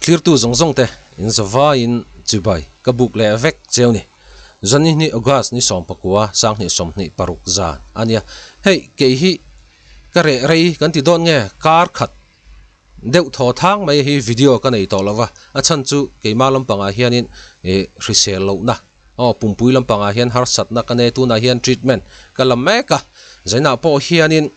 Thlirtu zawng zawng te in zavaiin chibai ka buk leh vek cheu ni. Zanihni August ni 19 2026 zan a nia. Hei kei hi ka reh rei kan ti dawn nge kar khat deuh thaw thang mai hi video ka nei tawh lo va, a chhan chu keimah lampangah hianin ih hrisel lohna aw pumpui lampangah hian harsatna ka nei tunah hian treatment ka la mek a, zainah pawh hianin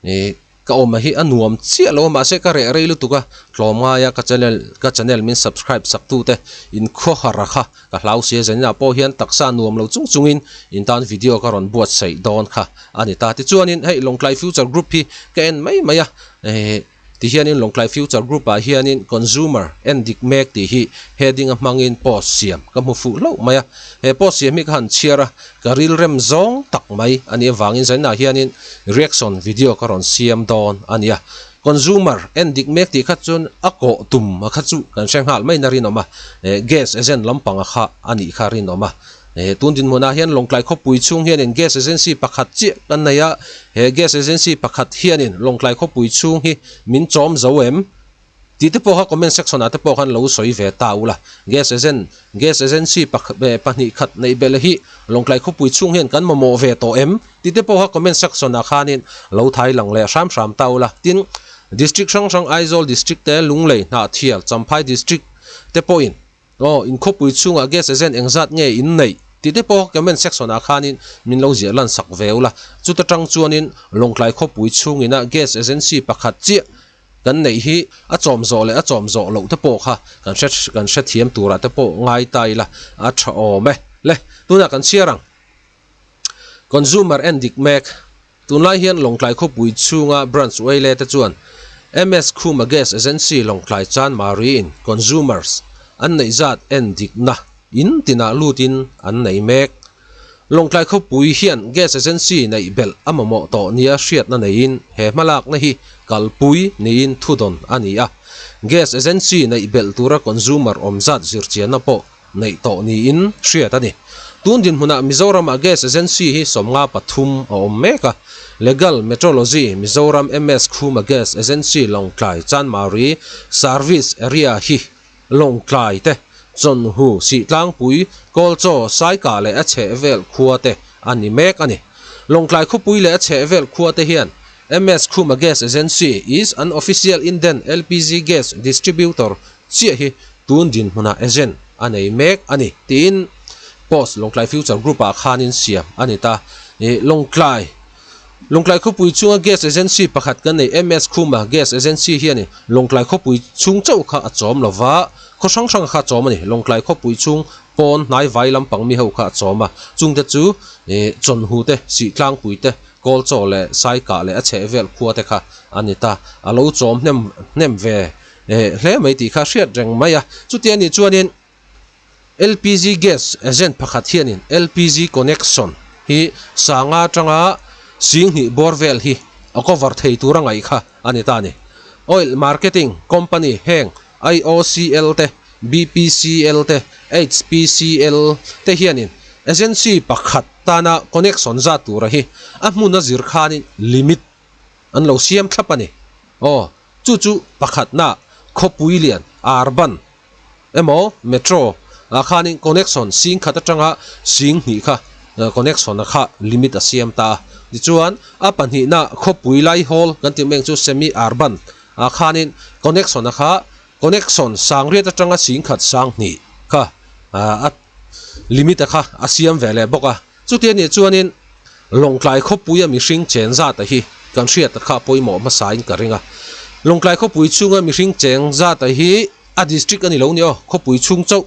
Ih ka awm hi a nuam chiah lo a mahse ka reh rei lutuk a tlawm ngai a ka channel ka channel min subscribe sak tu te in khawhar a kha ka hlau sia zaninah pawh hian taksa nuam lo chung chungin in tan video ka rawn buatsaih dawn kha a ni ta tichuanin hei Lawngtlai Future Group hi ka en mai mai a eh Tihianin Lawngtlai Future Group-ah hianin Consumer en dik mek tih hi heading a hmangin post siam ka hmu fuh hlauh mai a. He post siam hi ka han chhiar a, ka rilrem zawng tak mai a nih avangin zaninah hianin reaction video ka rawn siam dawn a ni a. Consumer en dik mek tih kha chuan a kawh tum a kha chu kan hre nghal maiin a rinawm a, gas agent lampang a kha a nih kha a rinawm a. He tun dinhmunah hian Lawngtlai khawpui chhung hianin gas agency pakhat chiah kan nei a, he gas agency pakhat hianin Lawngtlai khawpui chhung hi min chawm zo em? tih te pawh kha comment section ah te pawh khan lo sawi ve ta ula. Gas agen gas agency pahnih khat neih belh hi Lawngtlai khawpui chhung hian kan mamawh ve tawh em? tih te pawh kha comment section ah khanin lo thai lang leh hram hram ta ula. Tin, district hrang hrang Aizawl district te, Lunglei, Hnahthial, Champhai district te pawhin Aw, in khawpui chhungah gas agent engzat nge in neih? tih te pawh comment section ah khanin min lo ziah lan sak ve ula. Chuta tang chuanin Lawngtlai khawpui chhungina gas agency pakhat chiah kan neih hi a chawm zawh leh a chawm zawh loh te pawh kha kan hre kan hrethiam turah te pawh ngai ta ila a tha awm e. Le, tunah kan chhiar ang. Consumer en dik mek. Tunlai hian Lawngtlai khawpui chhunga branch uaile te chuan MS Khuma Gas Agency Lawngtlai Chanmari in consumers an neih zat en dikna in tinah lutin an nei mek. Lawngtlai khawpui hian gas agency neih belh a mamawh tawh nia hriatna neiin he hmalakna hi kalpui niin thudawn a ni a. Gas agency neih belh tura consumer awm zat zirchianna pawh neih tawh niin hriat a ni. Tun dinhmunah Mizoramah Gas Agency hi 53 a awm mek a, Legal Metrology Mizoram MS Khuma Gas Agency Lawngtlai Chanmari Service Area hi Lawngtlai te, Chawnhu, Sihtlangpui, Kawlchaw, Saikah leh a chhehvel khua te a ni mek a ni. Lawngtlai khawpui leh a chhehvel khua te hian MS Khuma Gas Agency is an official Indian LPG Gas Distributor chiah hi tun dinhmunah agent a nei mek a ni tiin post Lawngtlai Future Group ah khanin siam a ni ta. Ih Lawngtlai Lawngtlai khawpui chunga gas agency pakhat kan nei MS Khuma Gas Agency hianin Lawngtlai khawpui chhung chauh kha a chawm lo va, khaw hrang hrang kha a chawm a ni. Lawngtlai khawpui chhung pawn hnai vai lampang mi ho kha a chawm a, chungte chu ih Chawnhu te, Sihtlangpui te, Kawlchaw leh Saikah leh a chhehvel khua te kha a ni ta. A lo chawm hnem hnem ve Eh hle mai tih kha hriat reng mai a, chuti a nih chuanin LPG gas agent pakhat hianin LPG connection hi sanga atanga singhnih bawr vel hi a cover thei tur a ngaih kha a ni ta a ni. Oil marketing company heng IOCL te, BPCL te, HPCL te hianin agency pakhat tana connection zat tura hi a hmun a zir khanin limit an lo siam thlap a ni. Aw. Chu chu pakhatna khawpui lian, urban, emaw metro ah khanin connection sing khat atanga sing hnih kha connection a kha limit a siam ta a. Tichuan a pahnihna khawpui lai hawl kan tih mek chu semi urban ah khanin connection a kha connection sang riat atanga sing khat sang hnih kha a limit a kha a siam ve leh bawk a. Chuti anih chuanin Lawngtlai khawpuia mihring cheng zata hi kan hriat kha pawimawh hmasain ka ring a. Lawngtlai khawpui chhunga mihring cheng zata hi a district a ni lo ni aw, khawpui chhung chauh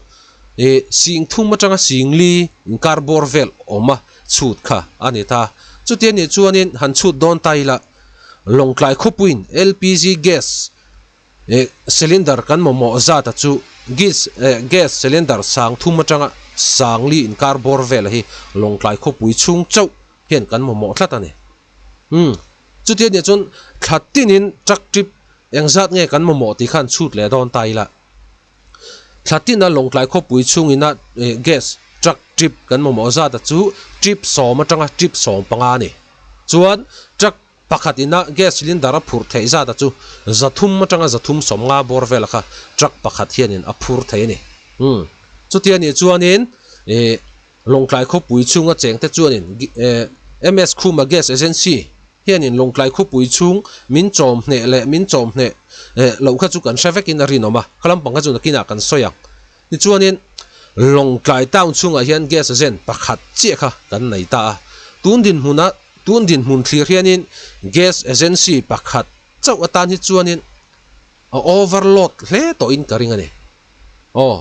ih sing thum atanga sing li inkar bawr vel awm a chhut kha a ni ta. Chuti anih chuanin han chhut dawn ta ila Lawngtlai khawpuiin LPG gas Ih cylinder kan mamawh zat a chu gis eh gas cylinder sang thum atanga sang li inkar bawr vel hi Lawngtlai khawpui chhung chauh hian kan mamawh tlat a ni. Umm chuti anih chuan thla tinin truck trip engzat nge kan mamawh tih khan chhut leh dawn ta ila. Thla tina Lawngtlai khawpui chhungina ih gas truck trip kan mamawh zat a chu trip 10 atanga trip 15 a ni. Chuan truck. Pakhat ina gas cylinder a phurh theih zata chu 300 atanga 350 bawr vela kha truck pakhat hianin a phur thei a ni. Umm chuti a nih chuanin ih Lawngtlai khawpui chhunga chengte chuanin MS Khuma Gas Agency hianin Lawngtlai khawpui chhung min chawm hneh leh min chawm hneh loh kha chu kan hre vekin a rinawm a, kha lampang kha chu nakinah kan sawi ang. Tichuanin Lawngtlai town chhungah hian gas agent pakhat chiah kha kan nei ta a, tun dinhmuna tun dinhmun thlir hianin gas agency pakhat chauh atan hi chuanin a overload hle tawhin ka ring a ni. Aw.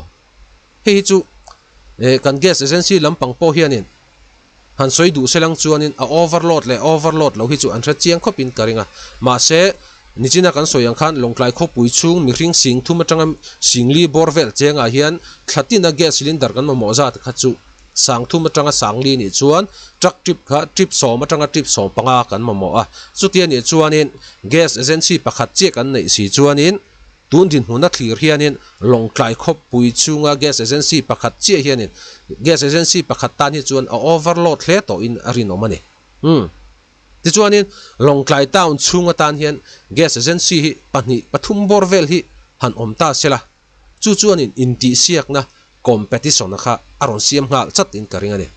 Hei hi chu eh kan gas agency lampang pawh hianin han sawi duh selang chuanin a overload leh overload lo hi chu an hre chiang khawpin ka ring a. Mahse, nichina kan sawi ang khan Lawngtlai khawpui chhung mihring sing thum atanga singli bawr vel chengah hian thla tina gas cylinder kan mamawh zat kha chu sang thum atanga sangli nih chuan truck trip kha trip sawm atanga trip 15 kan mamawh a. Chutia nih chuanin gas agency pakhat chiah kan neih si chuanin Tun dinhmuna thlir hianin Lawngtlai khawpui chhunga gas agency pakhat chiah hianin gas agency pakhat tan hi chuan a overload hle tawhin a rinawm a ni. Umm. Tichuanin Lawngtlai town chhung atan hian gas agency hi pahnih pathum bawr vel hi han awm ta se la, chu chuanin intihsiakna competition a kha a rawn siam nghal chatin ka ring a ni.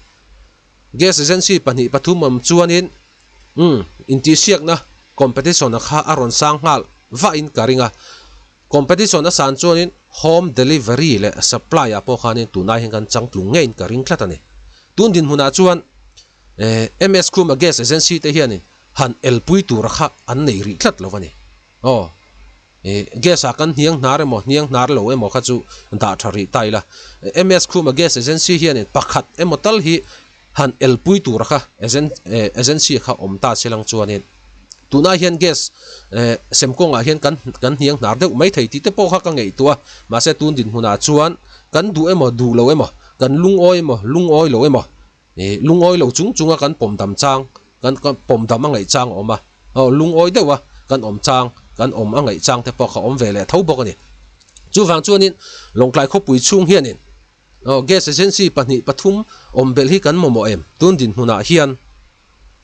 Gas agency pahnih pathum awm chuanin umm intihsiakna competition a kha a rawn sang nghal vahin ka ring a, competition a san chuanin home delivery leh supply ah pawh khanin tunai hian kan changtlung ngeiin ka ring tlat a ni. Tun dinhmunah chuan eh MS Khuma gas agency te hianin han elpui tura kha an nei rih tlat lo a ni. Aw. Ih gas ah kan hniang hnar emaw hniang hnar lo emaw kha chu dah tha rih ta ila. MS Khuma gas agency hianin pakhat emaw tal hi han elpui tura kha agency kha awm ta se lang chuanin tunah hian gas eh sem kawngah hian kan kan hniang hnar deuh mai thei tih te pawh kha ka ngaihtuah a mahse tun dinhmunah chuan kan duh emaw duh lo emaw kan lungawi emaw lungawi lo emaw Ih lungawi lo chung chunga kan pawm dam chang, kan kan pawm dam a ngaih chang a awm a, aw lungawi deuh a kan awm chang, kan awm a ngaih chang te pawh kha awm ve leh tho bawk a ni. Chuvang chuanin Lawngtlai khawpui chhung hianin aw gas agency pahnih pathum awm belh hi kan mamawh em? Tun dinhmunah hian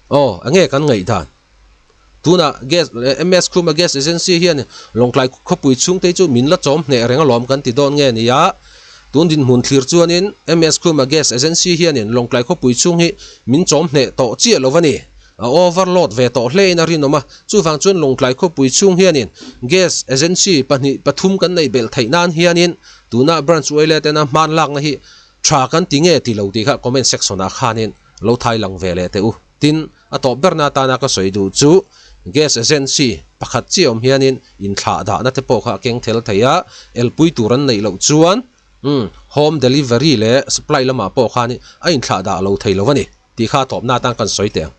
aw enge kan ngaihdan? Tunah gas MS Khuma Gas Agency hian Lawngtlai khawpui chhungte chu min la chawm hneh reng alawm kan ti dawn nge nia. Tun dinhmun thlir chuanin MS Khuma Gas Agency hianin Lawngtlai khawpui chhung hi min chawm hneh tawh chiah lo a ni. A overload ve tawh hlein a rinawm a, chuvang chuan Lawngtlai khawpui chhung hianin Gas Agency pahnih pathum kan neih belh theih nan hianin tuna Branch Uaile tena hman lakna hi tha kan ti nge ti lo tih kha comment section ah khanin lo thai lang ve leh teh u. Tin, a tawp berna atana ka sawi duh chu gas agency pakhat chiah awm hianin inthlah dahna te pawh kha a keng thel thei a, elpui tur an neih loh chuan umm home delivery leh supply lamah pawh khan a inthlah dah lo thei lo a ni tih kha a tawpna atan kan sawi teh ang.